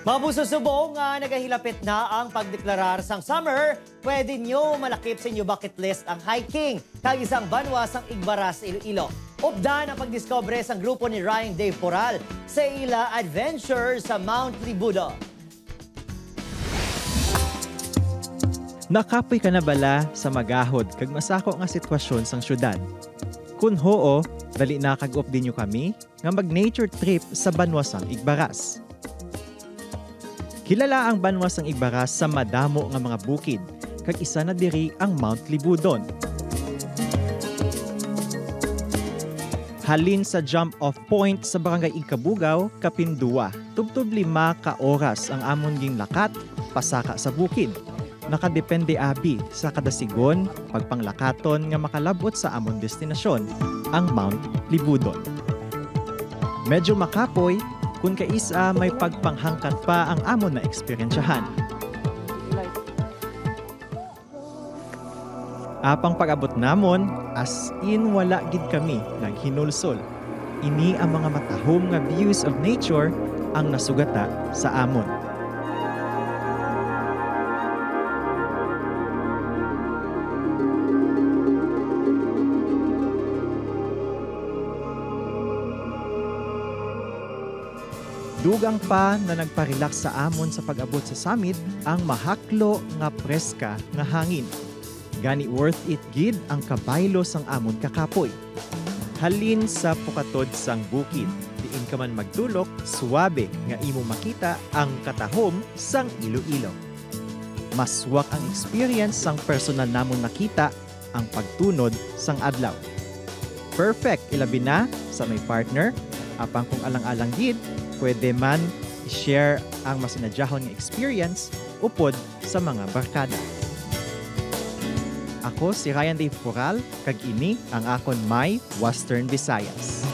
Mabuso subong nga nagahilapit na ang pagdeklarar sang summer, pwede nyo malakip sa inyo bucket list ang hiking kag isang banwa sang Igbaras, Iloilo. Updan ang pagdiskobre sang grupo ni Ryan Dave Poral sa ila adventure sa Mount Libudon. Nakapoy ka na bala sa magahod kag masako nga sitwasyon sang syudad? Kun hoo, dali na kag updi nyo kami nga mag-nature trip sa banwa sang Igbaras. Kilala ang banwa sang Igbaras sa madamo nga mga bukid, kag isa na diri ang Mount Libudon. Halin sa jump-off point sa Barangay Igkabugaw, Kapindua, tubtob 5 ka oras ang amon ging lakat pasaka sa bukid. Nakadepende abi sa kadasigon pagpanglakaton nga makalabot sa amon destinasyon, ang Mount Libudon. Medyo makapoy kun kaisa may pagpanghangkat pa ang amon na eksperyensyahan. Apang pag-abot namon, as in wala gid kami naghinulsol. Ini ang mga matahom nga views of nature ang nasugata sa amon. Dugang pa na nagparelax sa amon sa pag-abot sa summit ang mahaklo nga preska nga hangin. Gani worth it gid ang kabaylo sang amon kakapoy. Halin sa pukatod sang bukid, diin ka man magdulok, suwabe nga imo makita ang katahom sang Iloilo. Maswak ang experience sang personal namon nakita ang pagtunod sang adlaw. Perfect ilabi na sa may partner, apang kung alang-alang gid, pwede man i-share ang masinadyahon nga experience upod sa mga barkada. Ako si Ryan Dave Poral, kag ini ang akon My Western Visayas.